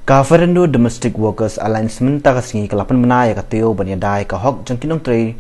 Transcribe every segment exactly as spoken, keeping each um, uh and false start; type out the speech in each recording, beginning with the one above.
Ka Fernando Domestic Workers Alliance mynta ka sngi ka la pynbna ïa ka taïew ban ïada ïa ka hok jong ki nongtrei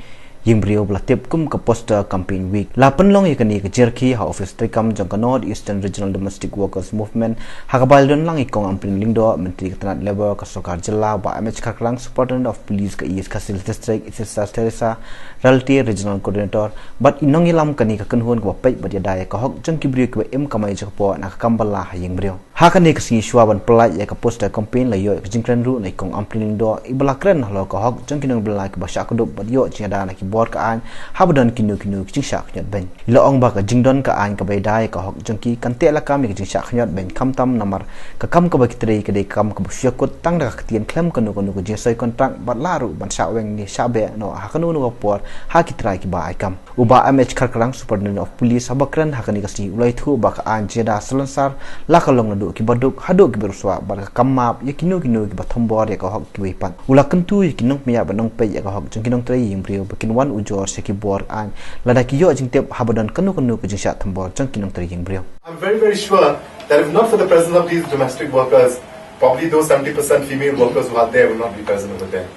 ïing briew ba la tip kum ka Poster Campaign Week. La pynlong ïa kane ka jingïarap ha office treikam jong ka North Eastern Regional Domestic Workers Movement, ha kaba la don lang i Kong Ampareen Lyngdoh, Myntri ka tnat Labour ka Sorkar Jylla, Bah M H Kharkrang, Superintendent of Police ka East Khasi Hills District, Sister Theresa Ralte, Regional Coordinator, bad i nongïalam kane ka kynhun kaba peit bad ïada ïa ka hok jong ki briew kiba im kamai jaka poh na ka kam bylla ha ïing briew. Ha kane ka sngi shuwa ban pyllait ïa ka Poster Campaign, la ïoh ïa ka jingkren ruh na i Kong Ampareen Lyngdoh, iba la kren halor ka hok jong ki nongbylla kiba shah kdup bad ïoh jingïada na ki bor ka aiñ haba don kino kino ki jingshah khynñiot beiñ. I la ong ba ka jingdon ka aiñ kaba ïada ïa ka hok jong ki kan tehlakam ïa ka jingshah khynñiot beiñ khamtam, namar ka kam kaba ki trei ka dei ka kam kaba shu ïakut tang da ka ktien khlem kano kano ka jingsoi kontrak bad lah ruh ban shah weng ne shah beh noh ha kano kano ka por ha ki trai kiba ai kam. U Bah M H Kharkrang, Superintendent of Police, haba kren ha kane ka sngi u la ïathuh ba ka aiñ jingïada salonsar la ka long naduh kiba duk haduh kiba riewspah bad ka kam map ïa kino kino kiba thombor ïa ka hok kiwei pat. U la kyntu ïa ki nongpynïaid bad nongpeit ïa ka hok jong ki nongtrei ïing briew ba kin wan ujor sha ki bor aiñ lada ki ïoh jingtip haba don kano kano ka jingshah thombor jong ki nongtrei ïing briew. I'm very, very sure that if not for the presence of these domestic workers, probably those seventy percent female workers who are there will not be present over there.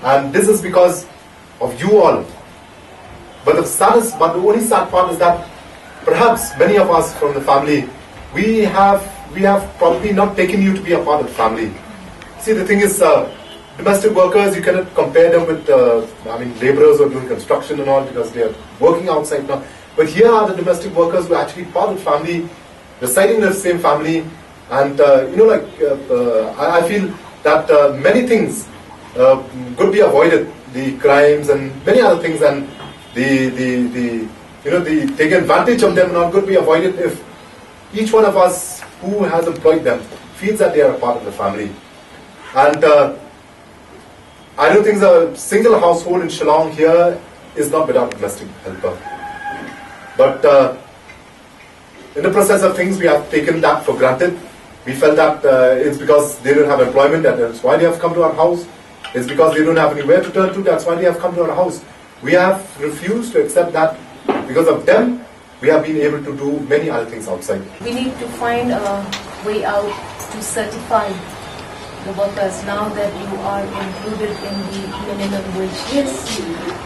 And this is because of you all. But the saddest, but the only sad part is that perhaps many of us from the family, we have, we have probably not taken you to be a part of the family. See, the thing is, uh, domestic workers, you cannot compare them with, uh, I mean, laborers who are doing construction and all, because they are working outside now. But here are the domestic workers who are actually part of the family, residing in the same family, and, uh, you know, like, uh, uh, I, I feel that, uh, many things, uh, could be avoided, the crimes and many other things, and the, the, the, you know, the taking advantage of them and all could be avoided if each one of us who has employed them feels that they are a part of the family. And, uh, I don't think a single household in Shillong here is not without a domestic helper. But, uh, in the process of things, we have taken that for granted. We felt that, uh, it's because they don't have employment, that that's why they have come to our house. It's because they don't have anywhere to turn to, that's why they have come to our house. We have refused to accept that. Because of them, we have been able to do many other things outside. We need to find a way out to certify the workers now that you are included in the minimum wage list.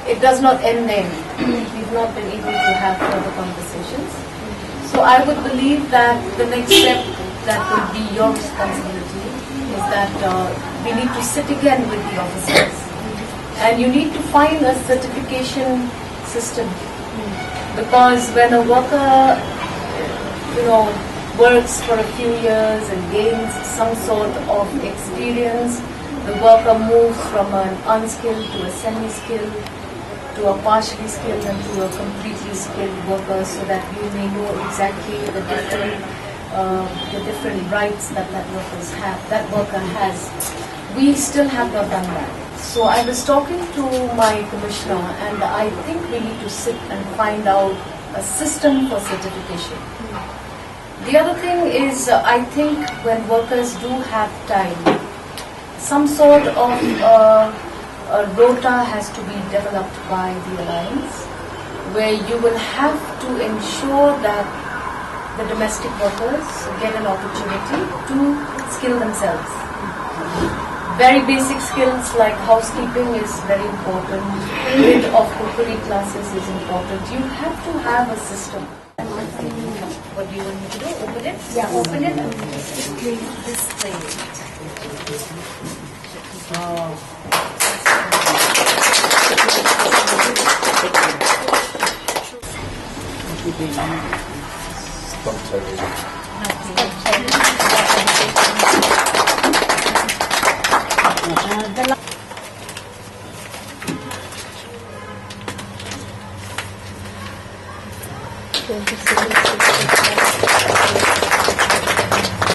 It does not end there. We've not been able to have further conversations. So I would believe that the next step that will be your responsibility is that, uh, we need to sit again with the officers. And you need to find a certification system. Because when a worker, you know, works for a few years and gains some sort of experience, the worker moves from an unskilled to a semi-skilled to a partially skilled and to a completely skilled worker, so that you may know exactly the different, uh, the different rights that that workers have, that worker has. We still have not done that. So I was talking to my commissioner, and I think we need to sit and find out a system for certification. The other thing is, uh, I think when workers do have time, some sort of, uh, a rota has to be developed by the alliance, where you will have to ensure that the domestic workers get an opportunity to skill themselves. Very basic skills like housekeeping is very important, bit of cookery classes is important. You have to have a system. What do you want me to do? Open it? Yeah, open it and display. Display it. Oh. Nothing.